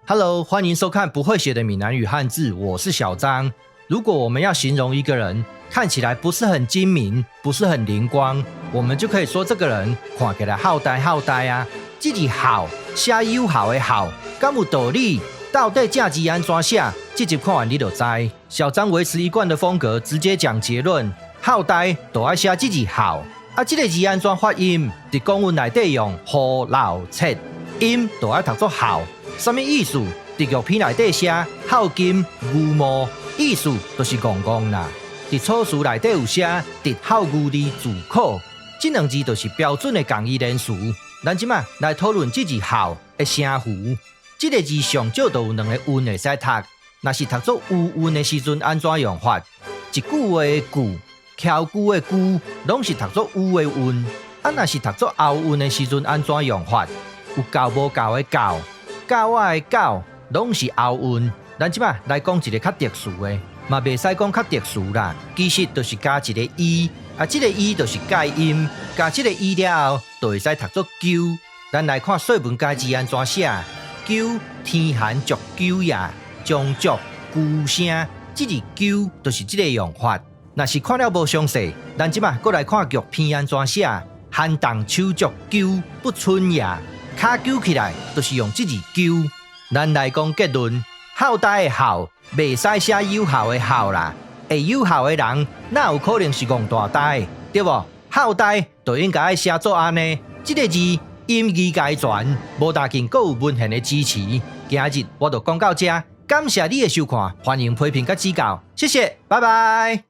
Hello，歡迎收看不會寫的閩南語漢字，我是小張。如果我們要形容一個人看起來不是很精明，不是很靈光，我們就可以說這個人看起來好呆好呆啊。這字效寫有效的效，敢有道理？到底這字按怎寫？這集看完你就知。小張維持一貫的風格，直接講結論。好呆就愛寫這字效，啊，這個字按怎發音？佇公文內底用呼老切音，就愛讀做孝。啥物意思？佇玉篇內底寫孝金牛毛，意思就是戇戇啦。佇楚辭內底有寫直孝牛而自可，這兩字就是標準的仝義連詞。咱這馬來討論這字孝的聲符。這個字上少就有兩个韻會使讀，若是讀做有韻的時陣，按怎用法？一句話的句、蹺龜的龜，攏是讀做有的韻。啊，若是讀做喉韻的時陣，按怎用法？有夠無夠的夠，狗仔的狗，攏是喉韻。咱這馬來講一个較特殊的，嘛袂使講較特殊啦，其實就是加一个伊，啊，這个伊就是介音，加這个伊了後，就會使讀做鳩。咱來看說文解字按怎寫？鳩，天寒足鳩也，將足龜聲，這字鳩就是這个用法。若是看了無詳細，咱這馬閣來看玉篇按怎寫？寒凍手足鳩，不春也。跤鳩起來就是用這字鳩。咱來講結論，好呆的孝，袂使寫有效的效啦。會有效的人，哪有可能是戇大呆？對無？好呆就應該愛寫做按呢。這个字音義皆全，無但緊閣有文獻的支持。今日我就講到這，感謝你的收看，歡迎批評佮指教，謝謝，拜拜。